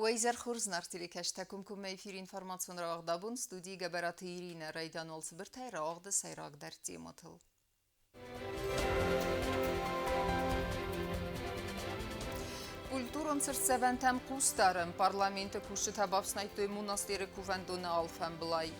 Уӕ изӕр хорз, нарт телекӕстӕ комкоммӕ эфиры информацион рауагъд абон студийы Гӕбӕраты Иринӕ райдиан уал цыбыртӕй рауагъды сӕйрагдӕр темӕтыл. Культурон цыртдзӕвӕнтӕм хъусдарӕн парламенты кусджытӕ бафснайдтой монастыры кувӕндоны алфӕмбылай.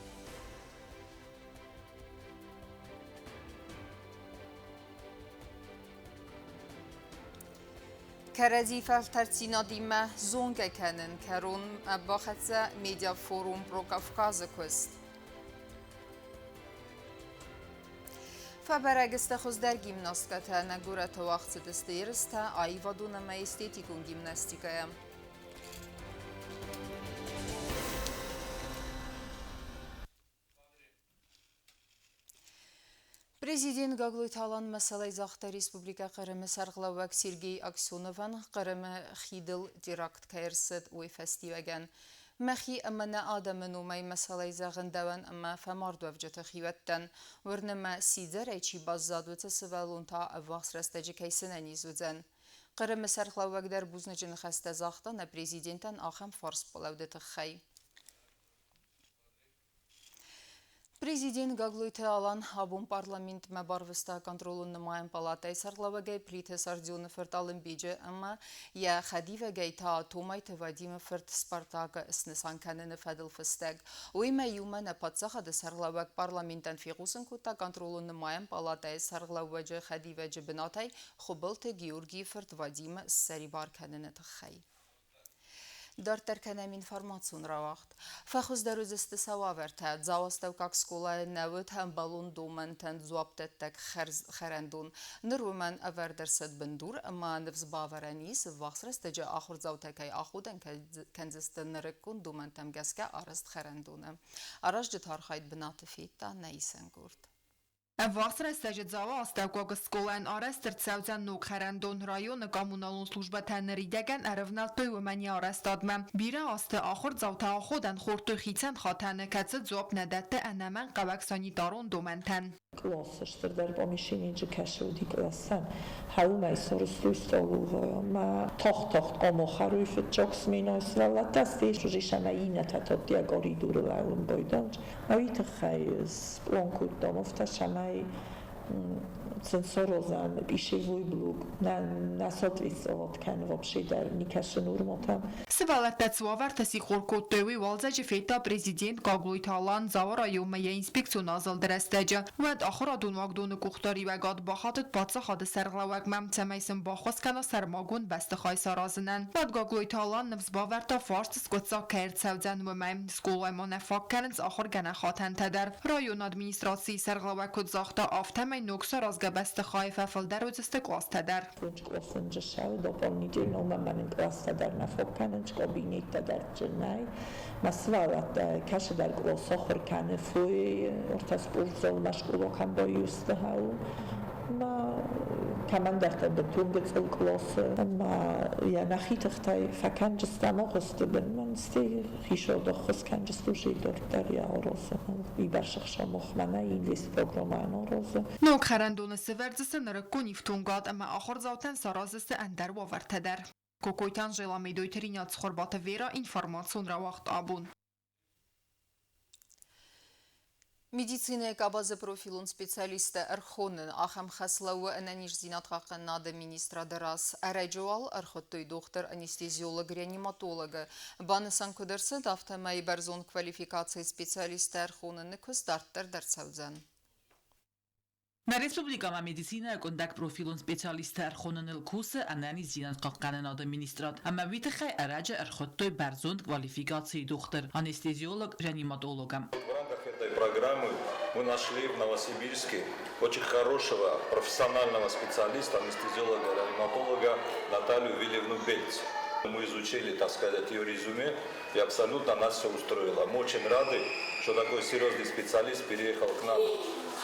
Кӕрӕдзи фӕлтӕрддзинадимӕ зонгӕ кӕнын кӕронмӕ бахӕццӕ медиафорум Про Кавказы куыст. Фӕбӕрӕг сты хуыздӕр гимнасткӕтӕ нӕ горӕты уагъд цыдысты ерыстӕ аивадон ӕмӕ эстетикон гимнастикӕйӕ. Президент Гаглойты Алан мӕсӕлӕй загъта Республикӕ Хъырымы сӕргълӕууӕг Сергей Аксеновӕн Хъырымы хидыл теракт кӕй ӕрцыд, уый фӕстиуӕгӕн. Мӕхи ӕмӕ нӕ адӕмы номӕй мӕсӕлӕй зӕгъын дӕуӕн ӕмӕ фӕмардуӕвджыты хиуӕттӕн. Уырны мӕ, сидзӕрӕй чи баззад, уыцы сывӕллон та ӕввахс рӕстӕджы кӕй сынӕниз уыдзӕн. Хъырымы сӕргълӕууӕг дӕр бузныджы ныхӕстӕ загъта нӕ президентӕн ахӕм фарсбалӕуды тыххӕй. Президент Гаглойты Алан абон парламентмӕ барвыста контролон нымайӕн палатӕйы сӕргълӕууӕгӕй Плиты Сардионы фырт Алымбеджы ӕмӕ йӕ хӕдивӕгӕй та Томайты Вадимы фырт Спартакы снысан кӕныны фӕдыл фыстӕг. Уыимӕ иумӕ нӕ паддзахады сӕргълӕууӕг парламентӕн фехъусын кодта контролон нымайӕн палатӕйы сӕргълӕууӕджы хӕдивӕджы бынатӕй Хуыбылты Георгийы фырт Вадимы ссӕрибар кӕныны тыххӕй. Дарддӕр кӕнӕм информацион рауагъд. Фӕхуыздӕр уыдзысты сӕ уавӕртӕ. Дзауы астӕуккаг скъолайы нӕ уыд ӕмбӕлон домӕнтӕн дзуапдӕттӕг хӕрӕндон. Ныр уымӕн ӕвӕрд ӕрцыд бындур ӕмӕ ныфс бавӕрӕн ис, ӕввахс рӕстӕджы ахуырдзаутӕ кӕй аходӕн кӕндзысты нырыккон домӕнтӕм гӕсгӕ арӕзт хӕрӕндоны. Аразджыты архайд бынаты федта нӕ исӕнгурд. Ӕввахс рӕстӕджы Дзауы астӕуккаг скъолайӕн арӕзт ӕрцӕудзӕн ног хӕрӕндон. Районы коммуналон службӕтӕ ныридӕгӕн ӕрӕвнӕлдтой уымӕн йӕ арӕзтадмӕ. Бирӕ азты ахуырдзаутӕ аходӕн хордтой хицӕн хатӕны, кӕцы дзуапп нӕ дӕтты ӕнӕмӕнгхъӕуӕг санитарон домӕнтӕн. Классы стырдӕр помещениджы кӕсы уыди классӕн. Хӕуымӕй сорыстуй столовая. Ма тагъд-тагъд къомохӕруй фыццаг сменӕй сывӕллӕттӕ стейс ӕмӕ иннӕтӕ тотти коридоры лӕууын байдӕнч. Уый тыххӕй сплан кодтам афтӕ, цӕмӕй сенсорозӕн пищевой блок нӕ соответствовать кӕны вообще дӕр никӕцы норматӕм. Сывӕллӕттӕ цы уавӕртӕ сихор кодтой, уый уалдзӕджы федта президент Гаглойты Алан Дзауы районмӕ йӕ инспекцион азылды рӕстӕджы. Уӕд ахуырадон уагдоны къухдариуӕгад бахатыд паддзахады сӕргълӕууӕгмӕ, цӕмӕй сын баххуыс кӕна сӕрмагонд бӕстыхай саразынӕн. Уӕд Гаглойты Алан ныфс бавӕрдта фарст скъуыддзаг кӕй ӕрцӕудзӕн, уымӕй. Скъолайы ма нӕ фаг кӕнынц ахуыргӕнӕн хатӕнтӕ дӕр. Районы администрацийы сӕргълӕууӕг куыд загъта, афтӕмӕй ног саразгӕ бӕстыхайы фӕфылдӕр уыдзысты къластӕ дӕр. Къласынджы сӕу дополнительно мӕнӕн къластӕ дӕр нӕ фаг кӕнынц, кабинеттӕ дӕр нӕй. Мӕ сывӕллӕттӕ кӕцыдӕр кълас ахуыр кӕны фойейы, ӕртӕ спортзалмӕ скъола кӕм баиу сты хъӕуы. Ӕмӕ кӕмӕндӕртӕ бынтон гыццыл къласы ӕмӕ йӕ нӕхи тыхтӕй фӕкӕнджыстӕм агъуысты бынмӕ, стӕй хицауад ӕххуыс кӕнджысты уже дарддӕр йӕ аразыныл. Ибӕрсыхсӕмохмӕ нӕ инвестпрограммӕйӕн аразы. Ног хӕрӕндоны сӕвӕрдзысты нырыккон ифтонгад ӕмӕ ахуырдзаутӕн сараздзысты ӕндӕр уавӕртӕ дӕр. Кокойты Анжела, Медойты Ринат, Цхуырбаты Вера, информацион рауагъд абон. Медицинӕйы къабазы профилон специалисттӕ ӕрхонын ахӕм хӕс лӕууы ӕнӕниздзинадхъахъхъӕнынады министрады раз. Ӕрӕджы уал ӕрхуыдтой дохтыр-анестезиолог-реаниматологы. Банысан куыд ӕрцыд, афтӕмӕй бӕрзонд квалификацийы специалисттӕ ӕрхоныны куыст дарддӕр дӕр цӕудзӕн. Нӕ республикӕмӕ медицинӕйы къуындӕг профилон специалисттӕ ӕрхоныныл кусы ӕнӕниздзинад хъахъхъӕнынады министрад ӕмӕ уый тыххӕй ӕрӕджы ӕрхуыдтой бӕрзонд квалификацийы дохтыр, анестезиолог-реаниматологӕн. В рамках этой программы мы нашли в Новосибирске очень хорошего профессионального специалиста, анестезиолога-реаниматолога Наталью Вильевну Бельц. Мы изучили, так сказать, ее резюме, и абсолютно нас все устроило. Мы очень рады, что такой серьезный специалист переехал к нам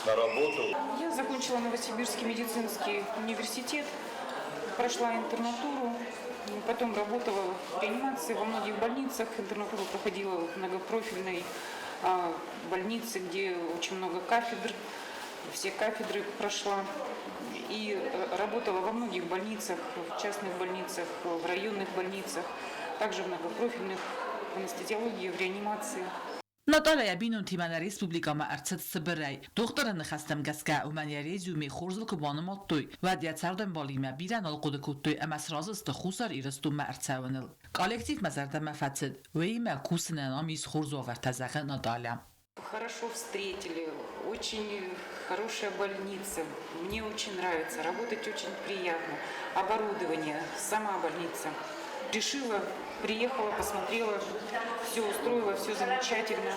на работу. Я закончила Новосибирский медицинский университет, прошла интернатуру, потом работала в реанимации во многих больницах. Интернатуру проходила в многопрофильной больнице, где очень много кафедр. Все кафедры прошла. И работала во многих больницах, в частных больницах, в районных больницах. также в многопрофильных, в анестезиологии, в реанимации. Наталья йӕ бинонтимӕ нӕ республикӕмӕ ӕрцыд Сыбырӕй. Дохтыры ныхӕстӕм гӕсгӕ, уымӕн йӕ резюме хорзыл куы банымадтой, уӕд йӕ цардӕмбалимӕ бирӕ нал хъуыды кодтой ӕмӕ сразы сты Хуссар Ирыстонмӕ ӕрцӕуыныл. Коллектив мӕ зӕрдӕмӕ фӕцыд, уыимӕ кусынӕн ам ис хорз уавӕртӕ, зӕгъы Наталья. Хорошо встретили, очень хорошая больница. Мне очень нравится, работать очень приятно. Оборудование, сама больница. Решила, приехала, посмотрела, все устроила, все замечательно.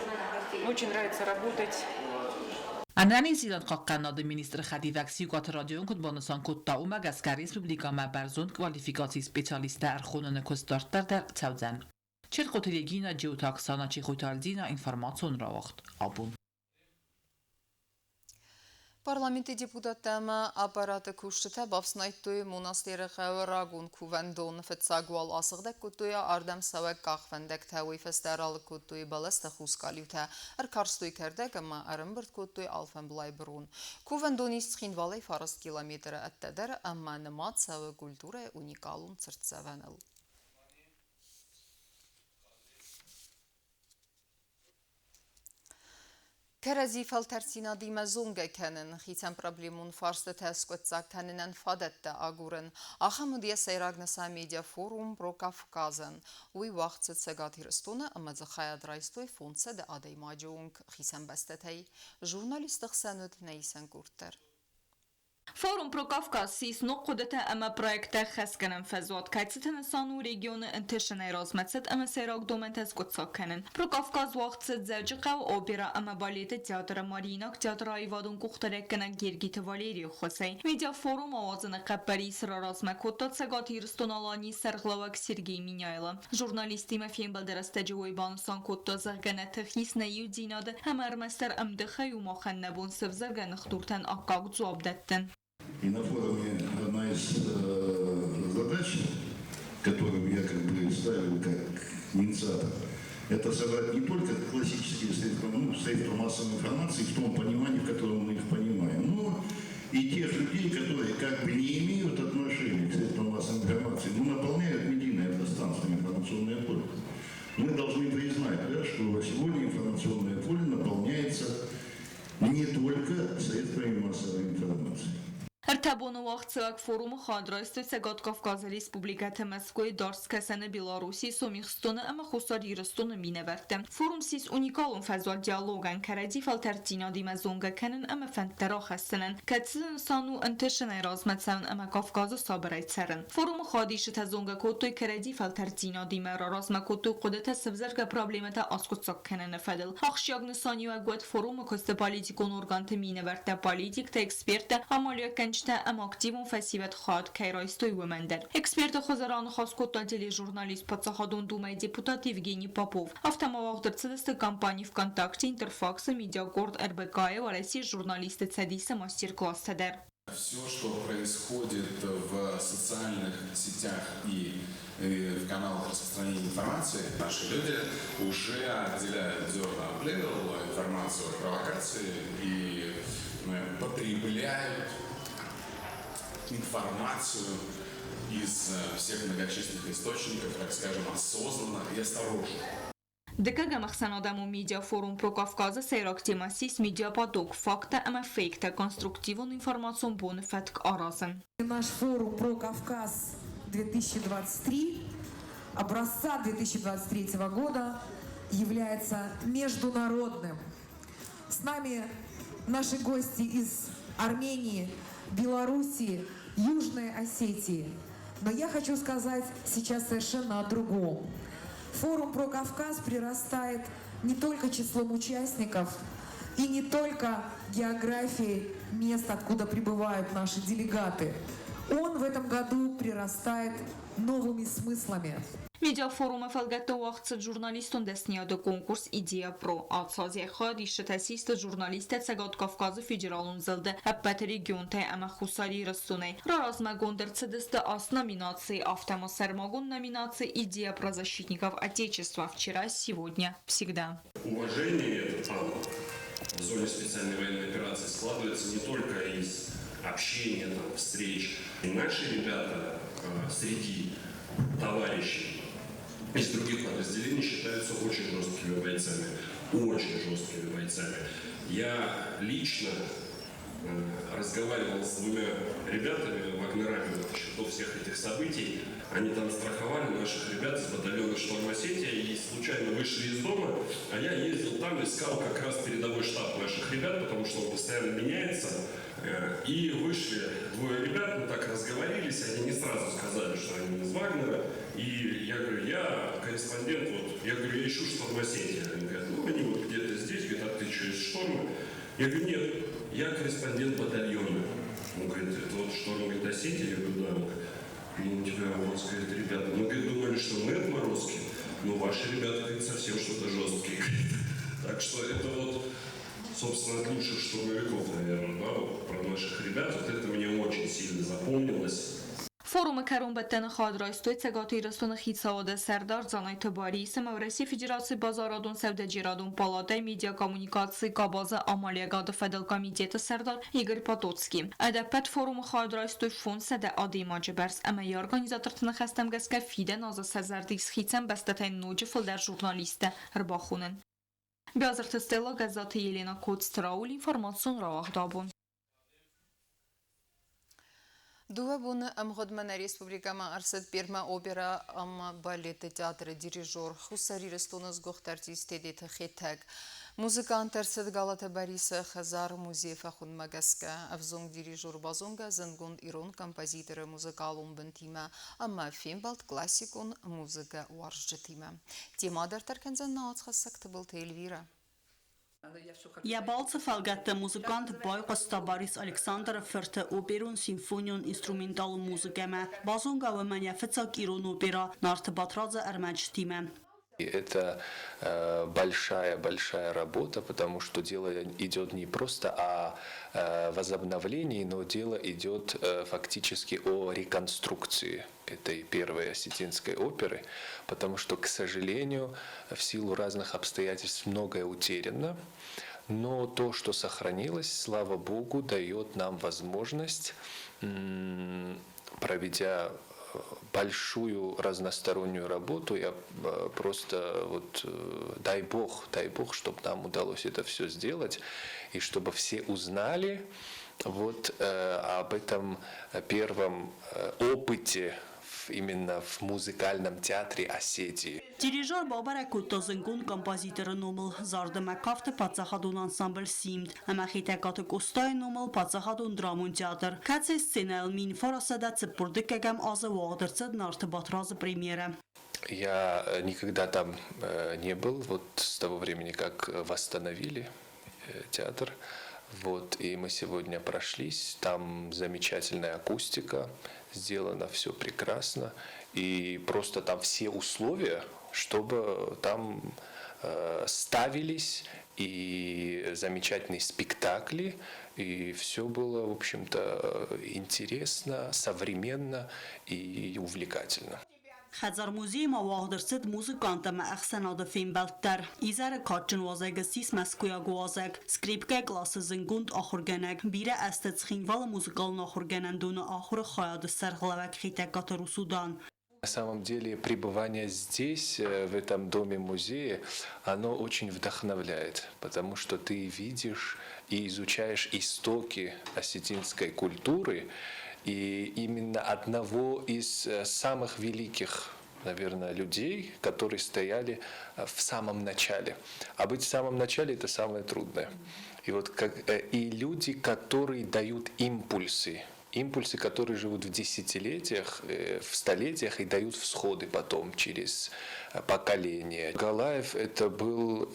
Очень нравится работать. Ӕнӕниздзинад хъахъхъӕнынады министры хӕдивӕг Сиукъаты Родион куыд банысан кодта, уымӕ гӕсгӕ республикӕмӕ бӕрзонд квалификацийы специалисттӕ ӕрхоныны куыст дарддӕр дӕр цӕудзӕн. Чертхъоты Регинӕ, Джиоты Оксана, Чехойты Альдина, информацион рауагъд абон. Парламенты депутаттӕ ӕмӕ аппараты кусджытӕ бафснайдтой монастыры хъӕуы рагон кувӕндон. Фыццаг уал асыгъдӕг кодтой ардӕм цӕуӕг къахвӕндӕгтӕ, уый фӕстӕ ралыг кодтой бӕлӕсты хус къалиутӕ, ӕркарстой кӕрдӕг ӕмӕ ӕрӕмбырд кодтой алфӕмблай бырон. Кувӕндон ис Цхинвалӕй 9 километры ӕддӕдӕр ӕмӕ нымад цӕуы культурӕйы уникалон цыртдзӕвӕныл. Кӕрӕдзи фӕлтӕрддзинадимӕ зонгӕ кӕнын, хицӕн проблемон фарстытӕ скъуыддзаг кӕнынӕн фадӕттӕ агурын. Ахӕм уыд йӕ сӕйраг нысан медиафорум «Про Кавказӕн». Уый уагъд цыд Цӕгат Ирыстоны ӕмӕ дзы хайад райстой 500 адӕймаджы онг хицӕн бӕстӕтӕй. Журналистты хсӕн уыд нӕ исӕн къорд дӕр. Форум «Про Кавказ» ссис ног хъуыдытӕ ӕмӕ проекттӕ хӕсгӕнӕн фӕзуат, кӕцыты нысан у регионы ӕнтысынӕй размӕцыд ӕмӕ сӕйраг домӕнтӕ скъуыддзаг кӕнын. «Про Кавказ» уагъд цыд Дзӕуджыхъӕуы оперӕ ӕмӕ балеты театры Мариинаг театры аивадон къухдариуӕггӕнӕг Гергиты Валерийы ӕххуысӕй. Медиафорум ауадзыны хъӕппӕрис раразмӕ кодта Цӕгат Ирыстон-Аланийы сӕргълӕууӕг Сергей Меняйло. Журналисттимӕ фембӕлды рӕстӕджы уый банысан кодта, зӕгъгӕ, нӕ тых ис нӕ иудзинады ӕмӕ ӕрмӕстдӕр ӕмдыхӕй у махӕн нӕ бон сӕвзӕргӕ ныхдуртӕн аккаг дзуапп дӕттын. И на форуме одна из задач, которую я как бы ставил как инициатор, это собрать не только классические средства, ну, средства массовой информации в том понимании, в котором мы их понимаем, но и тех людей, которые как бы не имеют отношения к средствам массовой информации, но наполняют медийное пространство, информационное поле. Мы должны признать, да, что сегодня информационное поле наполняется не только средствами массовой информации. Ӕртӕ боны уагъдцӕуӕг форумы хайад райстой Цӕгат Кавказы республикӕты, Мӕскуыйы, Дард Скӕсӕны, Белоруссийы, Сомихстоны ӕмӕ Хуссар Ирыстоны минӕвӕрттӕ. Форум ссис уникалон фӕзуат диалогӕн, кӕрӕдзи фӕлтӕрддзинадимӕ зонгӕ кӕнын ӕмӕ фӕндтӕ рахӕссынӕн, кӕцыты нысан у ӕнтысынӕй размӕ цӕуын ӕмӕ Кавказы сабырӕй цӕрын. Форумы хайадисджытӕ зонгӕ кодтой кӕрӕдзи фӕлтӕрддзинадимӕ, раразмӕ кодтой хъуыдытӕ сӕвзӕргӕ проблемӕтӕ аскъуыддзаг кӕныны фӕдыл. Ахсджиаг нысаниуӕг уыд форумы куысты политикон органты минӕвӕрттӕ, политиктӕ, эксперттӕ, амалиуӕггӕнджытӕ ӕмӕ активон фӕсивӕд хайад кӕй райстой, уымӕн дӕр. Эксперты хуызы раныхас кодта тележурналист, Паддзахадон Думӕйы депутат Евгений Попов. Афтӕ ма уагъд ӕрцыдысты компани ВКонтакте, Интерфаксы, медиакъорд РБК-йы, Уӕрӕсейы журналистты цӕдисы мастер-класстӕ дӕр. Все, что происходит в социальных сетях и в каналах распространения информации, наши люди уже отделяют зерна от плевел, информацию от провокации и потребляют информацию из всех многочисленных источников, так скажем, осознанно и осторожно. Дыккӕгӕм ӕхсӕнадӕмон медиафорум «Про Кавказы» сӕйраг темӕ ссис медиапоток, факттӕ ӕмӕ фейктӕ, конструктивон информацион боны фӕтк аразын. Наш форум «Про Кавказ 2023» образца 2023 года является международным. С нами наши гости из Армении, Белоруссии, Южной Осетии. Но я хочу сказать сейчас совершенно о другом. Форум «Про Кавказ» прирастает не только числом участников и не только географией мест, откуда прибывают наши делегаты. Он в этом году прирастает новыми смыслами. Медиафорумы фӕлгӕтты уагъд цыд журналистон дӕсныйады конкурс «Идея Про». Ацы аз йӕ хайадисджытӕ систы журналисттӕ Цӕгат Кавказы федералон зылды ӕппӕт регионтӕй ӕмӕ Хуссар Ирыстонӕй. Раразмӕгонд ӕрцыдысты аст номинацийы, афтӕ ма сӕрмагонд номинаци «Идея про защитников Отечества. Вчера, сегодня, всегда». Уважение там, в зоне специальной военной операции складывается не только из общения, там, встреч. И наши ребята среди товарищей из других подразделений считаются очень жесткими бойцами. Очень жесткими бойцами. Я лично разговаривал с двумя ребятами, вагнерами, вот еще до всех этих событий. Они там страховали наших ребят из батальона «Шторм Осетия» и случайно вышли из дома, а я ездил там, искал как раз передовой штаб наших ребят, потому что он постоянно меняется. И вышли двое ребят, мы так разговорились, они не сразу сказали, что они из Вагнера. И я говорю, я корреспондент, вот, я говорю, я ищу «Шторм Осетия». Они говорят, ну они вот где-то здесь, говорят, а ты что, из «Шторма»? Я говорю, нет, я корреспондент батальона. Он говорит, это вот «Шторм», говорит, Осетия? Я говорю, да. Он говорит, ну, у тебя вот, говорит, ребята, мы, говорит, думали, что мы отморозки, но ваши ребята, говорит, совсем что-то жесткие. Так что это вот, собственно, от лучших штурмовиков, наверное, да, вот про наших ребят. Вот это мне очень сильно запомнилось. Форумы кӕронбӕттӕны хайад райстой Цӕгат Ирыстоны Хицауады Сӕрдар Дзанайты Барис ӕмӕ Уӕрӕсейы Федерацийы базарадон сӕудӕджерадон палатӕйы медиакоммуникацийы къабазы амалиӕгады фӕдыл комитеты сӕрдар Игорь Потоцкий. Ӕдӕппӕт форумы хайад райстой 500 адӕймаджы бӕрц ӕмӕ йӕ организаторты ныхӕстӕм гӕсгӕ фидӕн азы сӕ зӕрды ис хицӕн бӕстӕтӕй ноджы фылдӕр журналисттӕ ӕрбахонын. Биазырты Стелла, Гӕззаты Елена, Коцты Рауль, информацион рауагъд Абон. 2 боны ӕмгъуыдмӕ нӕ республикӕмӕ ӕрцыд Пермӕ оперӕ ӕмӕ балеты театры дирижер, Хуссар Ирыстоны сгуыхт артист Тедеты Хетӕг. Музыкант ӕрцыд Галаты Барисы хӕдзар-музейы фӕхуындмӕ гӕсгӕ. Ӕвзонг дирижер базонгӕ зындгонд ирон композиторы музыкалон бынтимӕ ӕмӕ фембӕлд классикон музыкӕ уарзджытимӕ. Темӕ дарддӕр кӕндзӕн нӕ уацхӕссӕг Тыбылты Эльвирӕ. Йӕ балцы фӕлгӕтты музыкант байхъуыста Борис Александры фырты оперон-симфонион инструменталон музыкӕмӕ, базонгӕ уымӕн йӕ фыццаг ирон опера «Нарты Батрадзы» ӕрмӕджытимӕ. Это большая-большая работа, потому что дело идет не просто о возобновлении, но дело идет фактически о реконструкции этой первой осетинской оперы, потому что, к сожалению, в силу разных обстоятельств многое утеряно, но то, что сохранилось, слава богу, дает нам возможность, проведя большую разностороннюю работу, я просто вот дай бог, чтобы нам удалось это все сделать, и чтобы все узнали вот об этом первом опыте именно в музыкальном театре Осетии. Дирижер бабӕрӕг кодта зындгонд композиторы номыл зарды ӕмӕ кафты паддзахадон ансамбль «Симд» ӕмӕ Хетӕгкаты Къостайы номыл паддзахадон драмон театр, кӕцыйы сценӕйыл 1942 азы уагъд ӕрцыд Нарты Батрадзы премьерӕ. Я никогда там не был, вот с того времени, как восстановили театр. Вот, и мы сегодня прошлись, там замечательная акустика, сделано все прекрасно, и просто там все условия, чтобы там ставились и замечательные спектакли, и все было, в общем-то, интересно, современно и увлекательно. Хӕдзар-музейы ма уагъд ӕрцыд музыкант ӕмӕ ӕхсӕнады фембӕлд дӕр. Изӕры кадджын уазӕг ссис мӕскуыйаг уазӕг, скрипкӕ къласы зындгонд ахуыргӕнӕг, бирӕ азты Цхинвалы музыкалон ахуыргӕнӕндоны ахуыры хайады сӕргълӕууӕг Хетӕгкаты Русудан. На самом деле пребывание здесь, в этом доме-музее, оно очень вдохновляет, потому что ты видишь и изучаешь истоки осетинской культуры, и именно одного из самых великих, наверное, людей, которые стояли в самом начале. А быть в самом начале – это самое трудное. И вот как, и люди, которые дают импульсы, импульсы, которые живут в десятилетиях, в столетиях и дают всходы потом через поколения. Галаев это был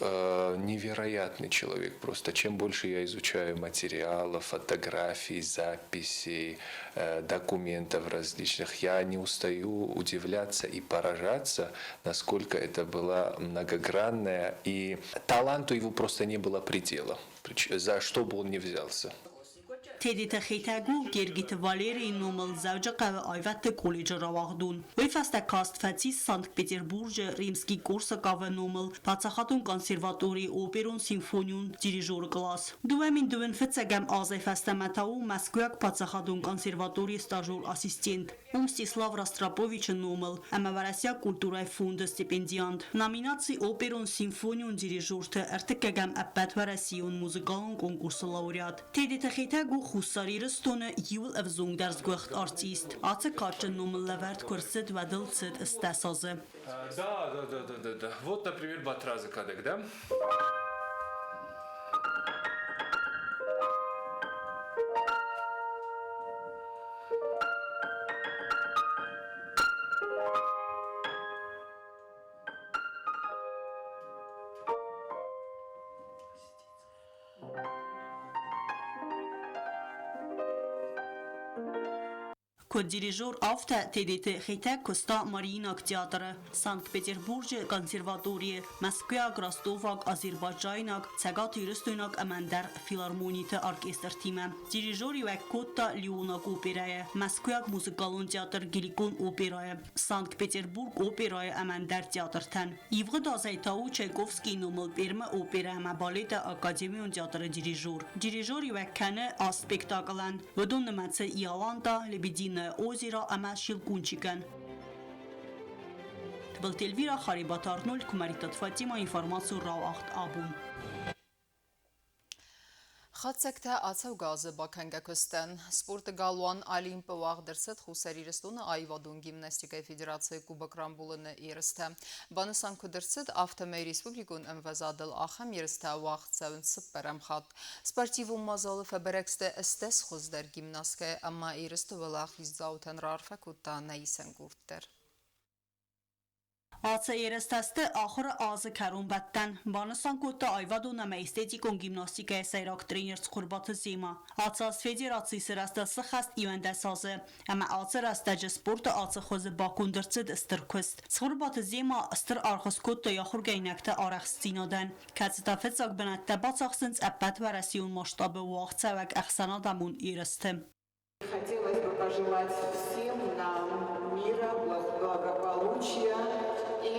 невероятный человек. Просто чем больше я изучаю материалов, фотографий, записей, документов различных, я не устаю удивляться и поражаться, насколько это была многогранная, и таланту его просто не было предела, за что бы он ни взялся. Тедеты Хетӕг у Гергиты Валерийы номыл Дзӕуджыхъӕуы аивӕдты колледжы рауагъдон. Уый фӕстӕ каст фӕцис Санкт-Петербурджы Римский-Корсаковы номыл паддзахадон консерваторийы оперон-симфонион дирижеры кълас. 2021 азӕй фӕстӕмӕ та у Мӕскуыйаг паддзахадон консерваторийы стажер-ассистент. У Мстислав Ростроповичы номыл ӕмӕ Уӕрӕсейаг культурӕйы фонды стипендиант. Номинаци оперон-симфонион дирижерты ӕртыккӕгӕм ӕппӕтуӕрӕсейон музыкалон конкурсы лауреат. Тедеты Хетӕг у Хуссар Ирыстоны иууыл ӕвзонгдӕр сгуыхт артист. Ацы кадджын номыл лӕвӕрд куы рцыд, уӕд ыл цыд 18 азы. Да. Вот, например, Батразы кадӕг, да? Куыд дирижер, афтӕ Тедеты Хетӕг куыста Мариинаг театры, Санкт-Петербурджы консерваторийы, Мӕскуыйаг, Ростоваг, Азербайджайнаг, Цӕгатирыстойнаг ӕмӕ ӕндӕр филармониты оркестртимӕ. Дирижериуӕг кодта Леонаг оперӕйы, Мӕскуыйаг музыкалон театр Геликон оперӕйы, Санкт-Петербург оперӕйы ӕмӕ ӕндӕр театртӕн. Ивгъуыд азӕй та у Чайковскийы номыл Пермы оперӕ ӕмӕ балеты академион театры дирижер. Дирижериуӕг кӕны аст спектаклӕн. Уыдон нымӕцы Иоланта, Лебединое озеро ӕмӕ Щелкунчикӕн. Тыбылты Эльвира, Харебаты Арнольд, Куымӕридтаты Фатимӕ, информацион рауагъд абон. Хатдзӕгтӕ ацӕугӕ азы бакӕнгӕ куыстӕн. Спорты галуан Олимп-ы уагъд ӕрцыд Хуссар Ирыстоны аивадон гимнастикӕйы федерацийы Кубок рамбулыны ерыстӕ. Банысан куыд ӕрцыд, афтӕмӕй республикон ӕмвӕзадыл ахӕм ерыстӕ уагъд цӕуынц цыппӕрӕм хатт. Спортивон мадзалы фӕбӕрӕг сты ӕстдӕс хуыздӕр гимнасткӕйы ӕмӕ ерысты уӕлахиздзаутӕн раарфӕ кодта нӕ исӕнгурд дӕр. Ацы ерыстӕ сты ахуыры азы кӕронбӕттӕн, банысан кодта аивадон ӕмӕ эстетикон гимнастикӕйы сӕйраг тренер Цхуырбаты Зема. Ацы аз федерацийы сырӕзта сыхӕст 11 азы, ӕмӕ ацы рӕстӕджы спорты ацы хуызы баконд ӕрцыд стыр куыст. Цхуырбаты Зема стыр аргъ скодта йӕ ахуыргӕнинӕгты арӕхстдзинадӕн, кӕцытӕ фыццаг бынӕттӕ бацахсынц ӕппӕтуӕрӕсеон масштабы уагъдцӕуӕг ӕхсӕнадӕмон ерысты. Хотелось бы пожелать всем нам мира, благополучия и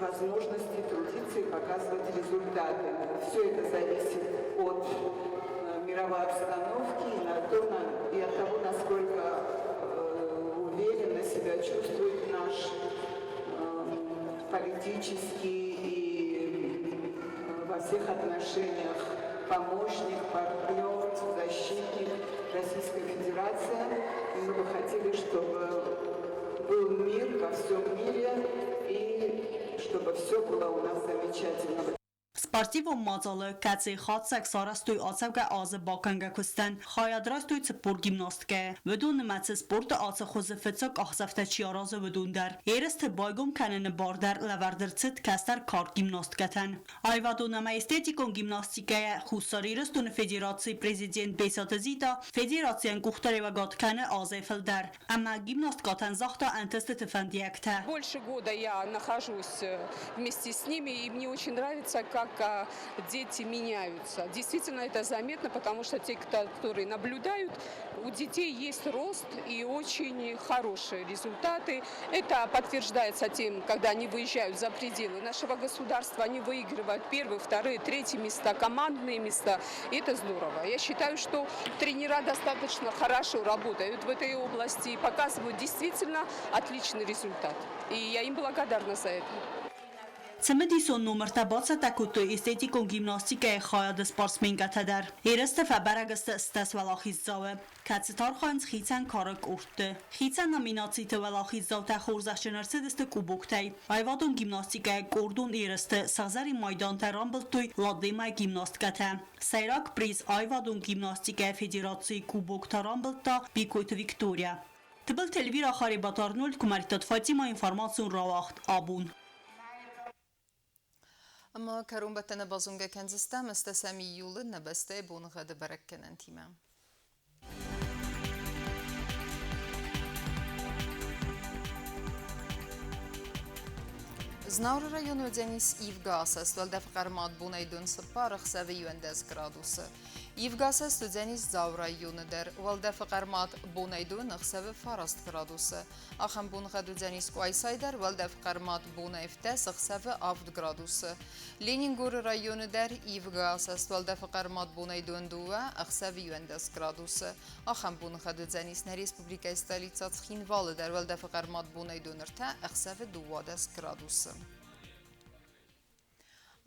возможности трудиться и показывать результаты. Все это зависит от мировой обстановки и, на то, и от того, насколько уверенно себя чувствует наш политический и во всех отношениях помощник, партнер, защитник Российской Федерации. И мы бы хотели, чтобы был мир во всем мире и чтобы все было у нас замечательно. Спортивон мадзалы, кӕцыйы хатдзӕг сарӕзтой ацӕугӕ азы бакӕнгӕ куыстӕн, хайад райстой 40 гимнасткӕйы. Уыдон нымӕцы спорты ацы хуызы фыццаг къахдзӕфтӕ чи аразы, уыдон дӕр. Ерысты байгом кӕныны бар дӕр лӕвӕрд ӕрцыд кӕстӕр кар гимнасткӕтӕн. Аивадон ӕмӕ эстетикон гимнастикӕйӕ Хуссар Ирыстоны Федерацийы президент Бесаты Зита федерацийӕн къухдариуӕгад кӕны азӕй фылдӕр ӕмӕ гимнасткӕтӕн загъта ӕнтыстыты фӕндиӕгтӕ. Больше года я нахожусь вместе с ними, и мне очень нравится, как дети меняются. Действительно, это заметно, потому что те, которые наблюдают, у детей есть рост и очень хорошие результаты. Это подтверждается тем, когда они выезжают за пределы нашего государства, они выигрывают первые, вторые, третьи места, командные места. И это здорово. Я считаю, что тренера достаточно хорошо работают в этой области и показывают действительно отличный результат. И я им благодарна за это. Цымыдисон номыртӕ бацӕттӕ кодтой эстетикон гимнастикӕйы хайады спортсменкӕтӕ дӕр. Ерысты фӕбӕрӕг сты 18 уӕлахиздзауы, кӕцытӕ архайынц хицӕн кары къордты. Хицӕн номинациты уӕлахиздзаутӕ хорзӕхджын ӕрцыдысты кубоктӕй. Аивадон гимнастикӕйы къордон ерысты сыгъзӕрин майдантӕ рамбылдтой Ладемӕйы гимнасткӕтӕ. Сӕйраг приз аивадон гимнастикӕйы федерацийы кубок та рамбылдта Бикойты Виктория. Тыбылты Эльвира, Харебаты Арнольд, Куымӕридтаты Фатимӕ, информацион рауагъд абон. Ӕмӕ кӕронбӕттӕны базонгӕ кӕндзыстӕм ӕстӕсӕм июлы нӕ бӕстӕйы боныгъӕды бӕрӕггӕнӕнтимӕ. Знауыры районы уыдзӕнис ивгӕ асӕст, уӕлдӕфы хъӕрмад бонӕй дон 4, ӕхсӕвы 11 градусы. Ивгӕ асӕст уыдзӕнис Дзауы районы дӕр. Уӕлдӕфы хъӕрмад бонӕй дыууын, ӕхсӕвы 9 градусы. Ахӕм боныгъӕд уыдзӕнис Къуайсайы дӕр, уӕлдӕфы хъӕрмад бонӕй 17, ӕхсӕвы 7 градусы. Ленингоры районы дӕр ивгӕ асӕст, уӕлдӕфы хъӕрмад бонӕй 22, ӕхсӕвы 11 градусы. Ахӕм боныгъӕд уыдзӕнис нӕ республикӕйы столицӕ Цхинвалы дӕр, уӕлдӕфы хъӕрмад бонӕй 23, ӕхсӕвы 12 градусы.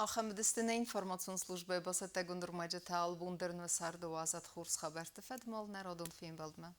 Ахӕм уыдысты нӕ информацион службӕйы бацӕттӕгонд ӕрмӕджытӕ. Албон дӕр нӕ царды уадзӕд хорз хабӕртты фӕдмал нӕ радон фембӕлдмӕ.